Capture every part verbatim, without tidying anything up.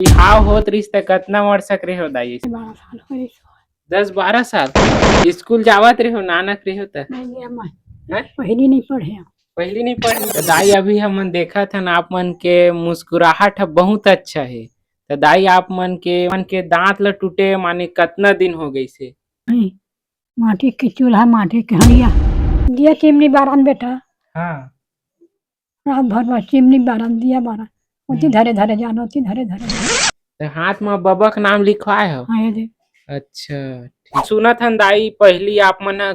बिहाव होत रिहिस त कतना वर्ष के रेहो दाई? बारह साल हो रही। दस बारह साल। स्कूल जावत रेहो, नानक रेहो त? नहीं, ये मैं हैं? पहली नहीं पढ़े। पहली नहीं पढ़े। त दाई, अभी हमन देखत हन, आप मन के मुस्कुराहट ह बहुत अच्छा हे। त दाई, आप मन के, मन के दांत ल टूटे माने कतना दिन हो गइसे? नहीं, माटी के चूल्हा, माटी के हड़िया, दिया चिमनी बारन बेटा। हाँ। रात भर बस चिमनी बारन, दिया बारन, ओती हम्म। धरे धरे जान, ओती धरे धरे जान। त हाथ म बबा के नाम लिखवाए हो? हाँ, ये दे। अच्छा, ठीक। सुनत हन दाई, पहली आप मन ह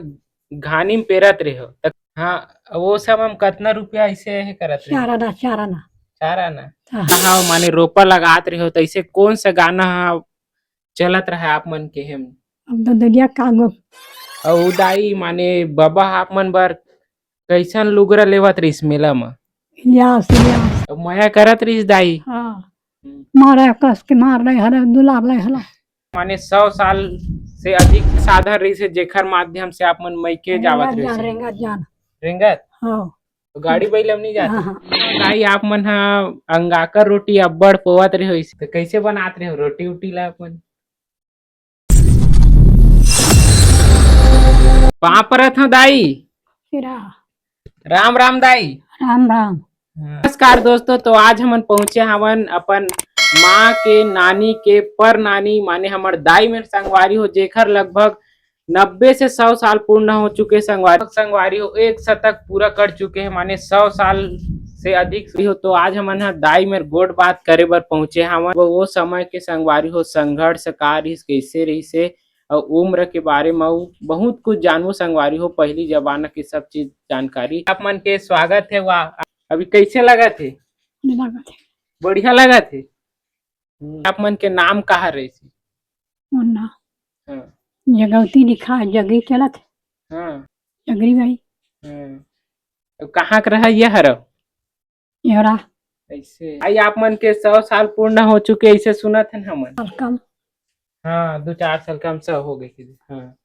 घानी म पेरत रेहो। त हाँ, वो समय म कतना रुपया ऐसे हे करत रेहो? चार आना, चार आना। चार आना? हाँ। हाँ, माने रोपा लगात रेहो, त ऐसे कौन सा गाना ह चलत रहा आप मन के हेम? अब ददरिया कागो। अउ दाई, माने बबा आप मन बर कैसन लुगरा लेवत रहिस मेला म? इलियास, इलियास। अब मया करत रहिस दाई? हाँ। हम्म। मारे कस के मार ले हले, दुलार ले हले। माने सौ साल से अधिक साधन रहिस हे, जेकर माध्यम से आप मन मइके रेंगत जावत रहिस जान, हे। रेंगत जान। रेंगत? हाँ। तो गाड़ी बइला म नहीं जाते? हाँ, हाँ। दाई, आप मन ह अंगाकर रोटी अब्बड़ पोवत रहे हो, इसे तो कैसे बनात रहे हो रोटी उटी ला अपन? पाँव परत हव दाई। राम राम दाई। राम राम। नमस्कार दोस्तों, तो आज हमन पहुंचे हवन अपन माँ के नानी के पर नानी, माने हमर दाई मेर संगवारी हो, जेकर लगभग नब्बे से सौ साल पूर्ण हो चुके संगवारी, संगवारी हो, एक शतक पूरा कर चुके हैं, माने सौ साल से अधिक हो। तो आज हमन ह दाई मेर गोठ बात करे बर पहुंचे हवन। वो, वो समय के संगवारी हो, संघर्ष का रहिस, कैसे रहिस हे, अउ उम्र के बारे म अउ बहुत कुछ जानबो संगवारी हो, पहली जमाना के सब चीज जानकारी। आप मन के स्वागत हे। वाह, अभी कैसे लगत हे? बढ़िया लगत हे। बढ़िया लगत हे। हम्म। आप मन के नाम का हरे? मुन्ना। हाँ। जगौती लिखा हे, जगरी चलत हे। हाँ। जगरी बाई। हाँ। अब कहाँ के रहा ये हरव? एवरा। ऐसे। आई आप मन के सौ साल पूर्ण हो चुके, ऐसे सुनत हन हमन। साल कम। हाँ, दो चार साल कम सौ हो गए कि। हाँ।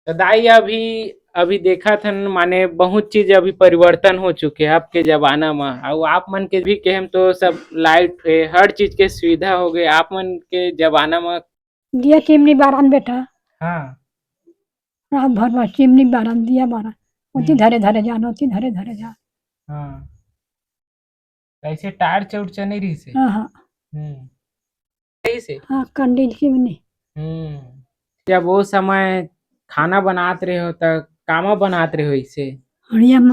तो दाई, अभी, अभी देखत हन, माने बहुत चीज अभी परिवर्तन हो चुके हे अब के जमाना म। अउ आप मन के भी केहेम तो सब लाइट हे, हर चीज के सुविधा हो गए। आप मन के जमाना म दिया चिमनी बारन बेटा। हाँ। रात भर बस चिमनी बारन, दिया बारन, ओती हम्म। धरे धरे जान, ओती धरे धरे जान। हाँ। ऐसे टार्च उर्च नहीं रहिस हे? हाँ, हाँ। हम्म। रहिस हे? हाँ, कंडील चिमनी। हम्म। जब वो समय खाना बनात रहे हो, त कामा बनात रहे हो इसे? हड़िया म।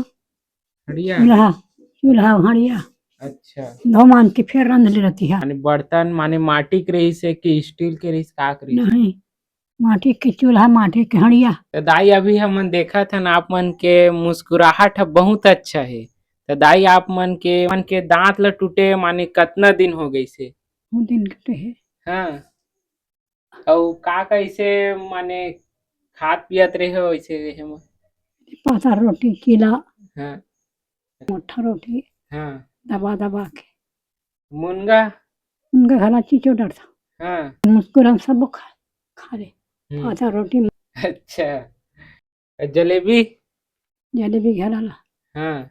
हड़िया? चूल्हा, चूल्हा, हड़िया। अच्छा। धो मान के फेर रंध ले रहती हे। माने बर्तन, माने माटी के रहिस हे कि स्टील के रहिस, का के रहिस? नहीं, माटी के चूल्हा, माटी के हड़िया। त दाई, अभी हमन देखत हन, आप मन के मुस्कुराहट ह बहुत अच्छा हे। त दाई, आप मन के, मन के दांत ल टूटे माने कतना दिन हो गइस हे? बहुत दिन के तो हे। हाँ। अउ का, कैसे माने खात पियत रहे हो ऐसे रहे म? पातर रोटी, चीला, हाँ। मोटा रोटी, हाँ। दबा दबा के। मुनगा? मुनगा घला चिचो डरता। हाँ। मुस्कुरा सब खा, खा ले। हम्म। पातर रोटी। अच्छा। जलेबी? जलेबी घला ला। हाँ।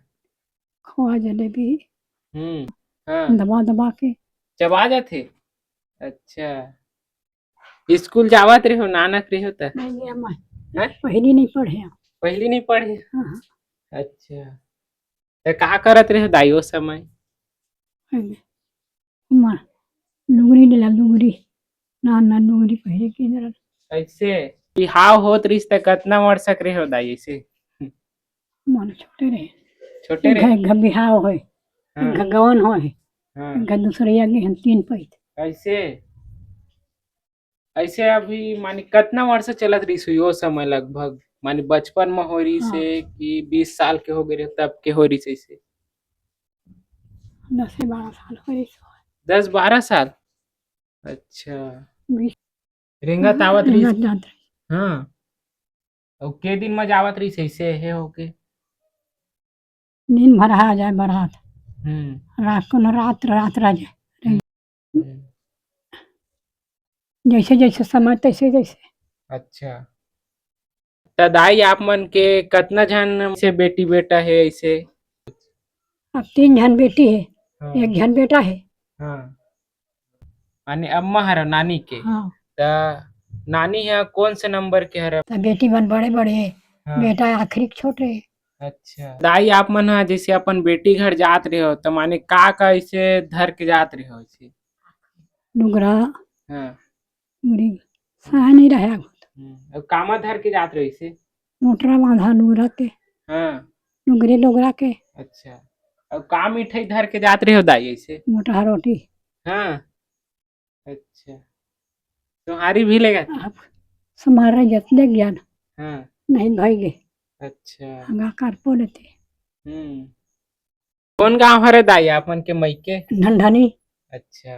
खोआ जलेबी। हम्म। हाँ। दबा दबा के। चबा जाथे? अच्छा। स्कूल जावत रहे हो, नानक रहे हो त? नहीं, ये मैं हैं? पहली नहीं पढ़े हूँ। पहली नहीं पढ़े? हाँ, हाँ। अच्छा। त का करत रहे हो दाई ओ समय? पहले। मा-, लुगरी लेला, लुगरी। ना, ना, लुगरी पहिरे के इधर। ऐसे? बिहाव होत रहिस त कतना वर्ष के रहे हो दाई ऐसे? मन छोटे रहे। छोटे एक रहे? घर, घर बिहाव होय, हाँ। एक घर गवन होय, हाँ। एक घर दूसरे आगे हम तीन पैत। ऐसे? ऐसे अभी माने कतना वर्ष चलत रहिस हुई ओ समय लगभग? माने बचपन म हो रहिस हाँ। हे कि बीस साल के हो गए रहे तब के हो रहिस ऐसे? दस से बारह साल हो रहिस। दस बारह साल? अच्छा। बीस। रेंगत हाँ, आवत रहिस? रेंगत जात रहिस। हाँ। अउ के दिन म जावत रहिस ऐसे हे होके? दिन भर आ जाए बारात। हम्म। रात को न रात, रात रह जाए। हम्म। जैसे जैसे समय तैसे जैसे। अच्छा। त दाई, आप मन के कतना झन से बेटी बेटा हे ऐसे? अब तीन झन बेटी हे, हाँ। एक झन बेटा हे। हाँ। माने अम्मा हर नानी के? हाँ। त नानी ह कोन से नंबर के हर? त बेटी मन बड़े बड़े, हाँ। बेटा आखिरी छोटे। अच्छा। दाई, आप मन ह जैसे अपन बेटी घर जात रहे हो, त माने का का ऐसे धर के जात रहे हो ऐसे? लुगरा, हाँ। मुड़ी, सहाय नहीं रहे। हम्म, अब कामा धर के जात रहे से? मोटरा बांधा लुगरा के। हाँ। लुगरे लुगरा के। अच्छा। अब का मिठाई धर के जात रहे हो दाई ऐसे? मोटहा रोटी। हाँ। अच्छा। तुम्हारी भी लेगा? अब समारा जतले ज्ञान। हाँ। नहीं भाई गे। अच्छा। हंगा कर पो लेते। हम्म। कौन गांव हरे दाई आप मन के मइके? ढनढनी। अच्छा।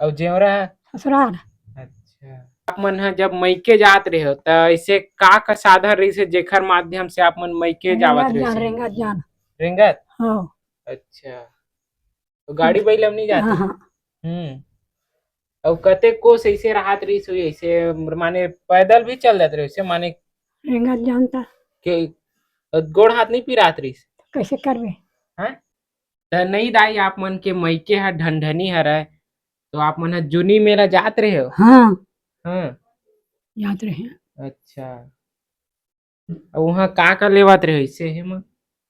अउ जेवरा? ससुराल। अच्छा। आप मन ह जब मइके जात रहे हो, त ऐसे का का साधन रहिस हे, जेखर माध्यम से आप मन मइके जावत रेंगत रहे जान, से? रेंगत जान। रेंगत? हाँ। अच्छा। तो गाड़ी बैल म नहीं जाते? हाँ, हाँ। हम्म। अउ कते कोस ऐसे राहत रहिस होही, ऐसे माने पैदल भी चल जात रहे, ऐसे माने रेंगत जान त। के गोड़ हाथ नहीं पिरात रहिस? कैसे करबे? हाँ? त नहीं दाई, आप मन के मइके ह ढनढनी हरय, तो आप मन ह जुनी मेला जात रहे हो? हाँ। हाँ। जात रहे। अच्छा। अउ उहाँ का का लेवत रहे हो इसे हे म,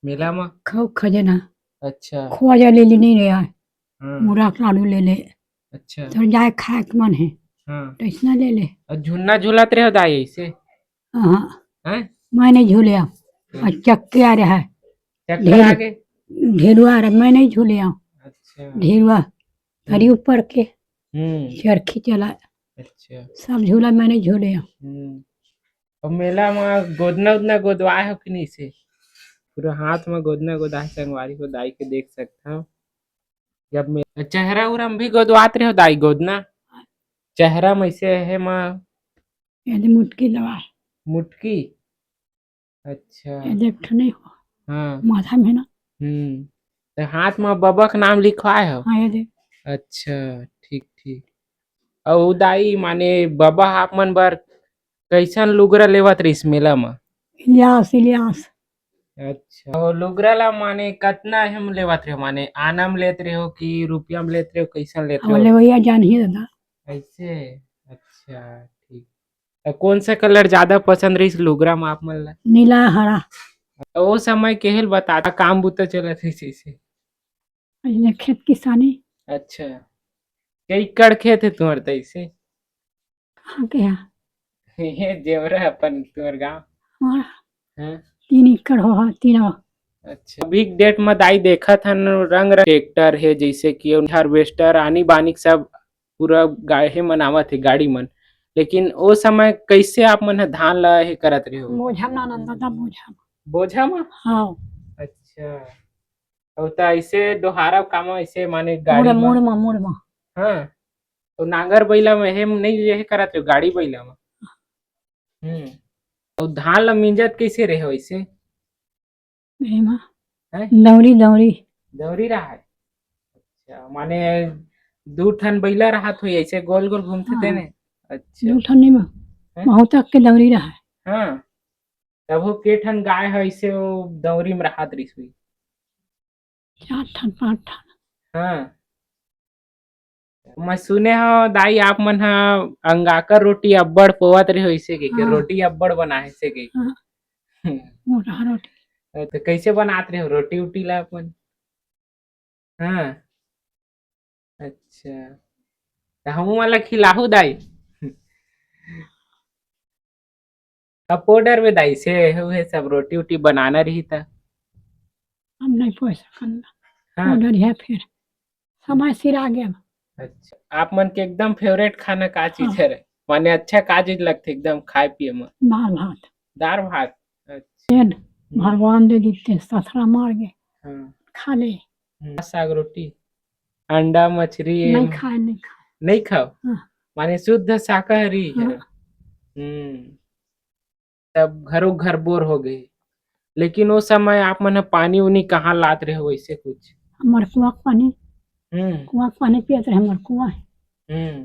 मेला म? खाऊ खजना। अच्छा। खोआ जा ले ले नहीं रहे। हाँ। मुरा लाडू ले ले। अच्छा। तो जाए खाए के मन है। हाँ। तो इसना ले ले। अउ झुन्ना झुलत रहे हो दाई ऐसे? हाँ। हैं? मैं नहीं झूले। हम्म। अउ चक्के आ रहा है। चक्कर ढेर-, आगे? ढेरुआ रहा, मैं नहीं झूले हूँ। अच्छा। ढेरुआ, हम्म। घड़ी ऊपर के, हम्म। चरखी चला। अच्छा। सब झूला मैं नहीं झूले हूँ। हम्म। अउ मेला म गोदना उदना गोदवाए हो कि नहीं से? पूरा हाथ म गोदना गोदाए संगवारी हो दाई के देख सकत हव। जब मे-, चेहरा उरा म भी गोदवात रहे हो दाई गोदना? चेहरा म ऐसे हे म ये दे मुटकी दवा। मुटकी? अच्छा। ये देख ठो नहीं हो। हाँ। माथा में ना। हम्म। तो हाथ में बबा के नाम लिखवाए हो? हाँ, ये दे। अच्छा, ठीक, ठीक। अउ दाई, माने बबा आप मन बर कैसन लुगरा लेवत रहिस मेला म? इलियास, इलियास। अच्छा। अउ लुगरा ला माने कतना हम लेवत रहे हो? माने आना म लेत रहे हो कि रुपया म लेत रहे हो, कैसन लेत अब रहे हो? लेवैया जानही दादा। ऐसे? अच्छा, ठीक। त कौन सा colour ज्यादा पसंद रहिस लुगरा म आप मन ला? नीला, हरा। त ओ समय केहेल बता, काम बुता चलत रहिस इसे? अइने खेत किसानी। अच्छा। कई एकड़ खेत हे तुम्हर तइसे? कहाँ के हा? ये जेवरा अपन तुम्हर गाँव? हाँ। हाँ। तीन एकड़ हो, हाँ, तीन हो। अच्छा। अभी के date म दाई देखत हन रंग रंग tractor हे, जैसे कि harvester, आनी बानी सब पूरा गाहे मन आवत हे गाड़ी मन, लेकिन ओ समय कैसे आप मन ह धान ला हे करत रहे हो? बोझा म ना नंदा था, बोझा म। बोझा म? हाँ। अच्छा। अउ त ऐसे डोहारा काम ऐसे माने गाड़ी मुड़, म? मुड़ म, मुड़ म। हाँ। तो नांगर बैला में हे नहीं ये करत रहे हो, गाड़ी बैला में? हम्म। अउ धान ला मिंजत कैसे रहे हो ऐसे? एमा हैं? दौरी, दौरी। दौरी रहा है? अच्छा, माने दू ठन बैला रहत होई, ऐसे गोल गोल घूमथे हाँ। तेने? अच्छा। दू ठन नहीं बा, हैं? बहुत तक के दौरी रहा है। हाँ, तब वो के ठन गाय है, ऐसे वो दौरी में रहत रहिस हुई? चार ठन, पाँच ठन। हाँ। मैं सुने हव दाई, आप मन ह अंगाकर रोटी अब्बड़ पोवत रहे हो, इसे के, के हाँ। रोटी अब्बड़ बनाए, इसे के। हाँ। हम्म। मोटा रोटी। तो कैसे बनात रहे हो रोटी उटी ला अपन? हाँ। अच्छा। तो हमू वाला खिलाहू दाई। अब powder में दाई से हुए सब रोटी उटी बनाना रही था। हम नहीं पहुँच सकन। हाँ। Powder है फिर। समय सिर आ गया। अच्छा, आप मन के एकदम favourite खाना का चीज हाँ। है रे? माने अच्छा का चीज लगथे एकदम खाए पिए में? दाल भात। दाल भात। अच्छा। तेल हम्म। भगवान दे देते, ससुरा मार गए। हाँ। खा ले। हम्म। साग रोटी, अंडा, मछली, नहीं एम-, खाए, नहीं खाए। नहीं खाओ? हाँ। माने शुद्ध शाकाहारी है। हाँ। हम्म। तब घरो घर बोर हो गए। लेकिन ओ समय आप मन ह पानी उनी कहाँ लात रहे हो, ऐसे कुछ? हमर कुआँ के पानी, हम्म। कुआँ के पानी पियत रहे, हमर कुआँ है। हम्म।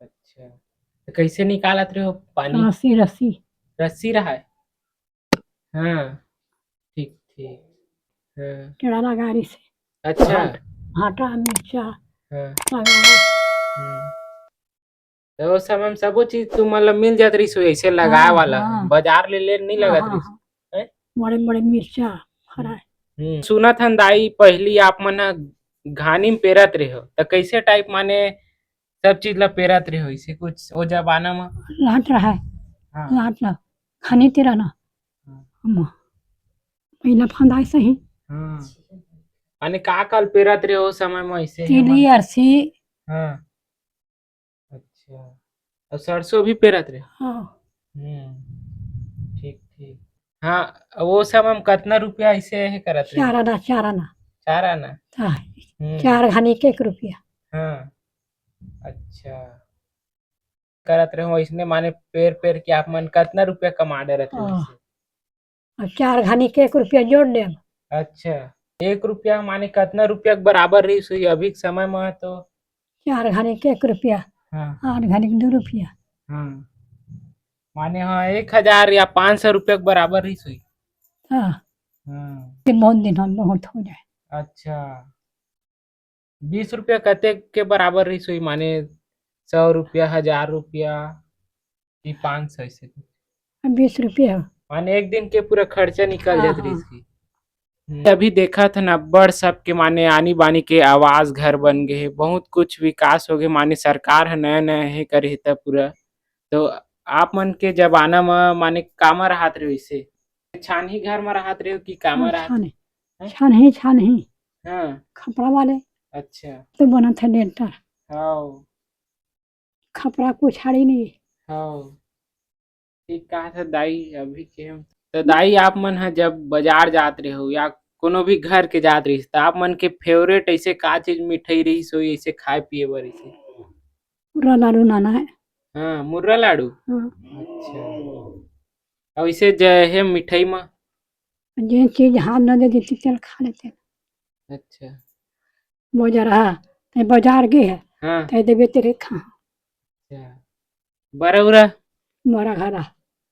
अच्छा, तो कैसे निकालत रहे हो पानी? रस्सी, रस्सी। रस्सी रहा है? हाँ, ठीक, ठीक। हाँ। केड़ा लगा रही से। अच्छा। भाट-, भाटा, मिर्चा हाँ। लगा रही। हम्म। तो उस समय में सबो चीज तुमन ला मिल जात रहिस होही, ऐसे लगाए हाँ, वाला, हाँ। बाजार ले ले नहीं हाँ, लगत हाँ, रहिस। हाँ। हैं? बड़े-बड़े मिर्चा, फ्राई। हम्म। सुनत हन दाई, पहिली आप मन ह घानी म पेरत रहे हो, त कैसे टाइप माने सब चीज ला पेरत रहे हो, इसे कुछ ओ जमाना म? लाट रहा है, हाँ। लाट ला, घानी तेरा ना। हाँ। हम पहिला फंदाए सही। हाँ। माने का काल पेरत रहे हो समय म, इसे तिली, हमन? अरसी। हाँ। अच्छा। अउ सरसों भी पेरत रहे? हाँ। हम्म, ठीक, ठीक। हाँ, वो समय में कतना रुपया ऐसे हे करत रहे? चार आना, चार आना। चार आना? हाँ, हम्म। चार घानी के एक रुपया। हाँ, अच्छा। करत रहे हो, इसने माने पेर, पेर के आप मन कतना रुपया कमा डरत रहे हाँ। वैसे? अउ चार घानी के एक रुपया जोड़ देम। अच्छा, एक रुपया माने कतना रुपया के बराबर रहिस होही अभी के समय म तो? चार घानी के एक रुपया, हाँ। आठ घानी के दू रुपया। हाँ। माने हाँ, एक हजार या पाँच सौ रुपया के बराबर रहिस होही। हाँ। हाँ। ये बहुत दिन हम बहुत हो जाए। अच्छा। बीस रुपया कतेक के बराबर रहिस होही? माने सौ रुपया, हजार रुपया कि पाँच सौ ऐसे कुछ? बीस रुपया। माने एक दिन के पूरा खर्चा निकल हाँ, जात रहिस हाँ। कि? हम्म। अभी देखत हन अब्बड़ सबके माने आनी बानी के आवास घर बन गे हे, बहुत कुछ विकास हो गे, माने सरकार ह नया नया हे करे हे त पूरा। तो आप मन के जमाना म माने कामा रहत रहे हो इसे? छानही घर म रहत रहे हो कि कामा हाँ, रहत? छानही। हैं? छानही, छानही। हाँ। खपरा वाले। अच्छा। तो बनत हे लेंटर। हाँ। खपरा कुछ हाड़ी नहीं। हाँ। ठीक कहा था दाई, अभी के हम। तो दाई, आप मन ह जब बाजार जात रहे हो या कोनो भी घर के जात रहिस, त आप मन के फेवरेट ऐसे का चीज मिठाई रहिस होही, ऐसे खाए पिए बर ऐसे? मुर्रा लाडू लाना है। हाँ, मुर्रा लाडू? हाँ। अच्छा। अउ इसे जे हे मिठाई म? जेन चीज हाथ न दे देती, चल खा लेते। अच्छा। बाजार, हाँ, तैं बाजार गे हे, हाँ। तैं देबे तेरे खा। अच्छा। बरा उरा? बरा घला।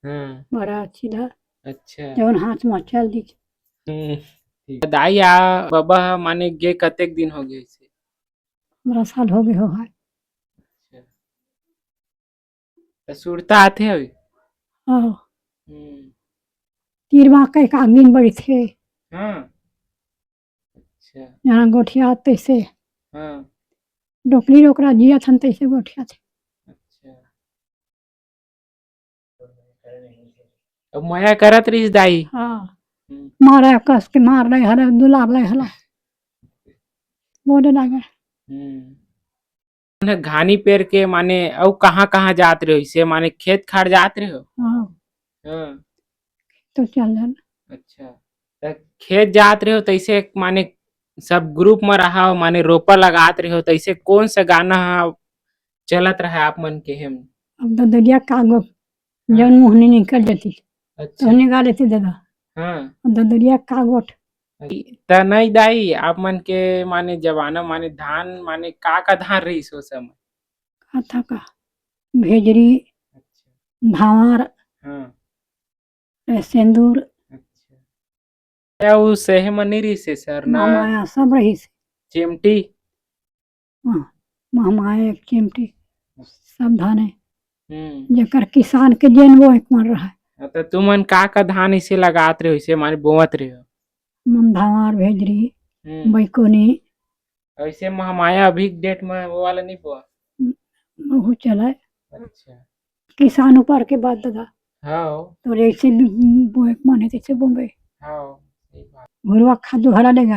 हाँ। बरा चीज हे। अच्छा। जौन हाथ म चल दी। हम्म, ठीक। दाई आ बबा ह माने गे कतेक दिन हो गे से? पंद्रह साल हो गे हो है। अच्छा। त सुरता आथे अभी? हाँ। हम्म। तीर मा कई का आदमी बइठे। हाँ। अच्छा। यहाँ गोठिया तैसे। हाँ। डोकरी डोकरा जिया थन तैसे गोठिया थे। अच्छा। अब मया करत रहिस दाई। हाँ। हम्म। मारे कस के मार ले हला, दुलार ले हला। बोले लागे। हम्म। घानी पेर के माने अउ कहाँ-कहाँ जात रहे हो? इसे माने खेत खार जात रहे हो? हाँ। हाँ। तो चल जाना। अच्छा। त खेत जात रहे हो तैसे माने सब ग्रुप म रहा हो, माने रोपा लगात रहे हो, तैसे कौन सा गाना ह चलत रहा आप मन के हेम? अब ददरिया कागो हाँ। जौन मुहनी निकल जाती, अच्छा। तो निकाल लेते दादा। हाँ। अब ददरिया कागोट। त नहीं दाई, आप मन के माने जमाना माने धान माने का का धान रहिस ओ समय? का था का? भेजरी, अच्छा। भांवर, हाँ। ए, सेंदूर। अच्छा। क्या उ सेहे म नहीं रहिस हे सरना? महमाया सब रहिस हे। चिमटी? हाँ, महमाया एक चिमटी। सब धान हे। हम्म। जेकर किसान के जेन वो एक मन रहा हे। हाँ, त तुमन का का धान इसे लगात रहे हो, इसे माने बोवत रहे हो? मन भांवर, भेजरी, हम्म। बैकोनी। ऐसे महमाया अभी के डेट में वो वाला नहीं बोआ? हम्म, वो चला हे। अच्छा। किसान ऊपर के बात दादा। हाँ। तो जैसे भी बोए के मन हे, तैसे बोबे। हाँ, सही बात। घुरवा खादू हला लेगा,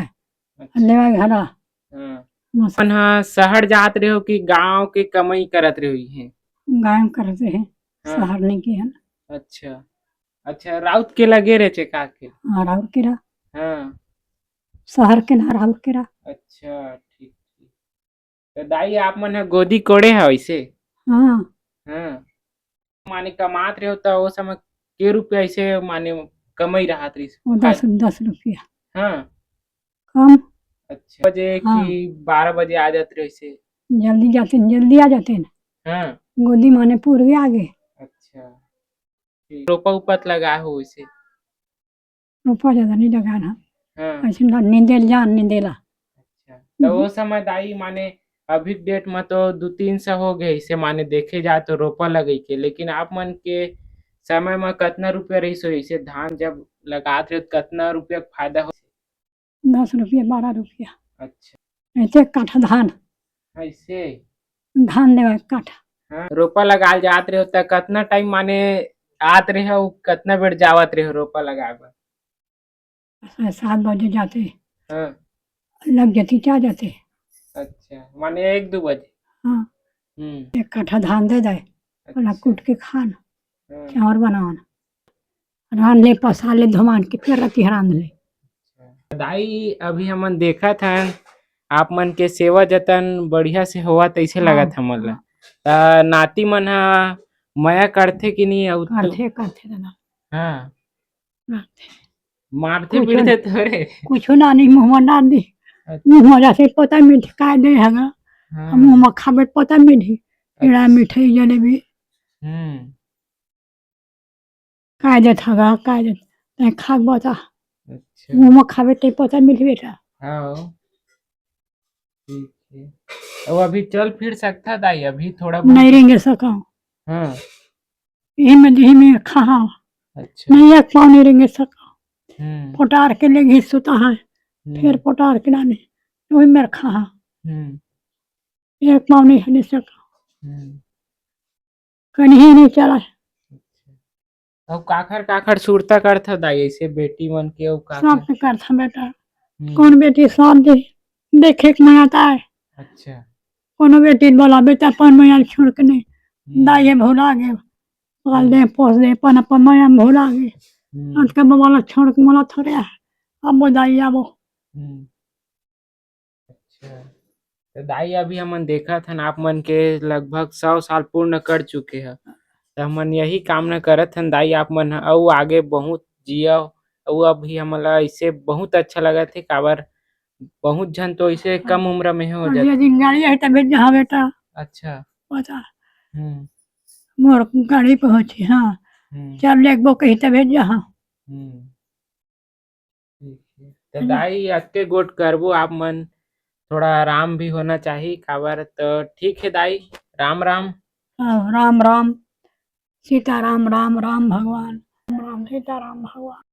अच्छा। लेवा घला। हाँ। मौसम। अपन हाँ, शहर जात रहे हो कि गांव के कमाई करत रहे हो इहे? गांव करत रहे, हाँ। शहर नहीं के हन। अच्छा। अच्छा, राउत के लगे रहे छे का के? हाँ, राउर केरा। हाँ। शहर के ना राउर केरा। अच्छा, ठीक, ठीक। त दाई, आप मन ह गोदी कोड़े हव इसे? हाँ। हाँ। माने कमात रहे हो त ओ समय के रुपया इसे माने कमाई रहत रहिस? वो दस, दस रुपया। हाँ। कम। अच्छा। बजे हाँ। कि बारह बजे आ जात रहे इसे? जल्दी जाते हैं, जल्दी आ जाते हैं ना। हाँ। गोदी माने पूर के आगे। अच्छा। ठीक। रोपा उपा त लगा हो इसे? रोपा ज्यादा नहीं लगा ना। हाँ। ऐसे ना नींदे ल जान, नींदे ला। अच्छा। तो हम्म। वो समय दाई माने अभी के डेट म तो दू तीन सौ हो गए, इसे माने देखे जाए तो रोपा लगई के, लेकिन आप मन के समय म कतना रुपया रहिस होही? इसे धान जब लगात रहे, कतना रुपया के फायदा हो? दस रुपया, बारह रुपया। अच्छा। ऐसे काठा धान। ऐसे? धान देवा काठा। हाँ, रोपा लगाल जात रहे हो, त कतना टाइम माने आत रहे हो, कतना बेर जावत रहे हो रोपा लगाए बर? साढ़े सात बजे जाते। हाँ। लग जाती, क्या जाते? अच्छा, माने एक दू बजे? हाँ। हम्म। एक कट्ठा धान दे दे, ओला अच्छा। कूट के खान, हाँ। चाउर बनावन, रांध ले, पसा ले, धोमान के, फिर राती रांध ले। दाई, अभी हमन देखत हन, आप मन के सेवा जतन बढ़िया से होवत, तइसे हाँ, लगत हमन ला। हाँ। त नाती मन ह मया करथे कि नहीं? अउ तो करथे, करथे दादा। हाँ। मारथे। मारथे कुछ पीटथे थोड़े। कुछ ना, नहीं मुँह में डाल दी। अच्छा। मुँह में जैसे पता मिलथे, काय दे हगा। हाँ। मुँह में खाबे पता मिलही। कीड़ा अच्छा। मिठाई जलेबी। हम्म। काय देत हगा, काय देत, तैं खा के बता। अच्छा। मुँह में खाबे ते पता मिलही बेटा। हाँ। ठीक है। अब अभी चल फिर सकता दाई, अभी थोड़ा बहुत? नहीं रेंगे सकौं। हाँ। यही में, यही में खा हाँ। अच्छा। नहीं, एक पाँव नहीं रेंगे सकौं। हम्म। पोटार के ले घिस सुता है, हम्म। फिर पोटार के लाने, वही मेर खा हाँ। हम्म। एक पाँव नहीं हले सकौं। हम्म। कहीं नहीं चला। अच्छा। अउ काखर काखर सुरता करथव दाई, ऐसे बेटी मन के अउ काखर? सबके करथव बेटा। हम्म। कौन बेटी साथ दे, देखे के मया आय। अच्छा। कोनो बेटी बोला, "बेटा, अपन मया छोड़ के नहीं, हम्म। दाई ये भुला गए, पाल दे, हम्म। पोस दे, अपन, अपन मया भुला गए। हम्म। आज का बाबा ला छोड़ के मोला थोड़े आ, अब वो दाई आबो।" हम्म। अच्छा, तो दाई, अभी हमन देखत हन, आप मन के लगभग सौ साल पूर्ण कर चुके ह, तो हमन यही कामना करत हन दाई, आप मन ह अउ आगे बहुत जियव, अउ अभी हमन ला इसे बहुत अच्छा लगत हे, काबर बहुत झन तो इसे कम उम्र में हो और जाथे। ये दिन गाड़ी है तबे जहाँ बेटा। अच्छा। पता। हम्म। मोर गाड़ी पहुँची, हाँ। हम्म। चल लेगबो कही तबे जहाँ। हम्म। ठीक है। तो हम्म। दाई, अतके गोट करबो आप मन, थोड़ा आराम भी होना चाहिए, काबर तो ठीक है दाई, राम राम। हाँ, राम राम, सीताराम, राम राम भगवान, राम राम, सीताराम भगवान।